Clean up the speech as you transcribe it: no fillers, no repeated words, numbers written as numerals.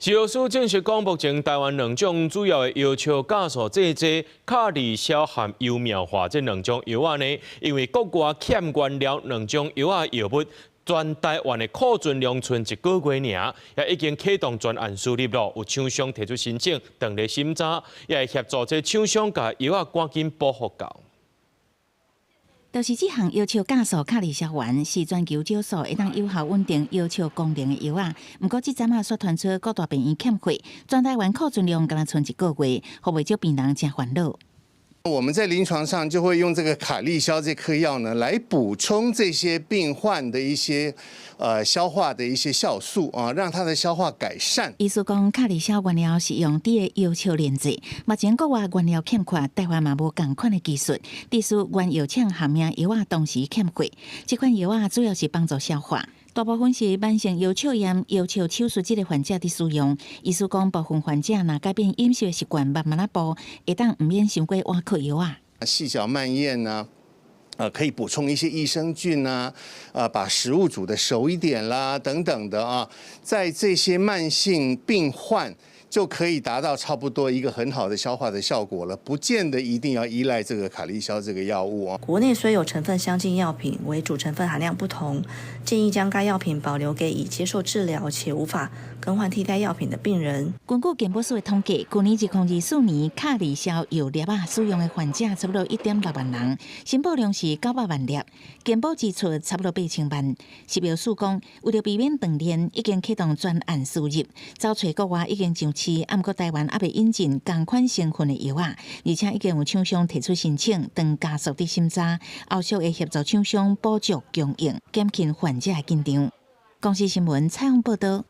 食藥署證實講，目前台灣兩種主要的藥笑酵素製劑卡利消和優妙化這兩種藥仔呢，因為國外欠原料兩種藥仔藥物，全台灣的庫存量賰一個月爾，也已經啟動專案輸入咯，有廠商提出申請，等咧審查，也會協助這廠商共藥仔趕緊補貨夠。就是這項藥笑酵素卡利消丸是全球少數會當有效穩定藥笑功能的藥仔。毋過這陣仔煞傳出各大病院欠貨，全台灣庫存量干焦賰一個月，予袂少病人誠煩惱。我們在臨床上就會用這個卡利消這顆藥呢，來補充這些病患的一些消化的一些酵素啊，讓它的消化改善。醫師講，卡利消原料是用豬的藥笑煉製，目前國外原料欠缺，台灣嘛無仝款的技術，致使原藥廠和藥仔同時欠貨。這款藥仔主要是幫助消化。大部分是慢性藥笑炎、藥笑手術這個患者佇使用。醫師講，部分患者若改變飲食的習慣，慢慢仔補，會當毋免傷過倚靠藥仔。細嚼慢嚥呢，可以補充一些益生菌啊，把食物煮得熟一點啦，等等的啊，在這些慢性病患就可以達到差不多一個很好的消化的效果了，不見得一定要依賴這個卡利消這個藥物哦。國內雖有成分相近藥品，惟主成分含量不同，建議將該藥品保留給已接受治療且無法更換替代藥品的病人。根據健保署的統計，去年2024年卡利消藥粒仔使用的患者差不多1.6萬人，申報量是900萬粒，健保支出差不多8000萬。食藥署講，為著避免斷鏈，已經啟動專案輸入，走揣國外已經上市，毋過台灣猶未引進仝款成分的藥仔，而且已經有廠商提出申請，正加速佇審查，後續會協助廠商補足供應，減輕患者的緊張。公視新聞採訪報導。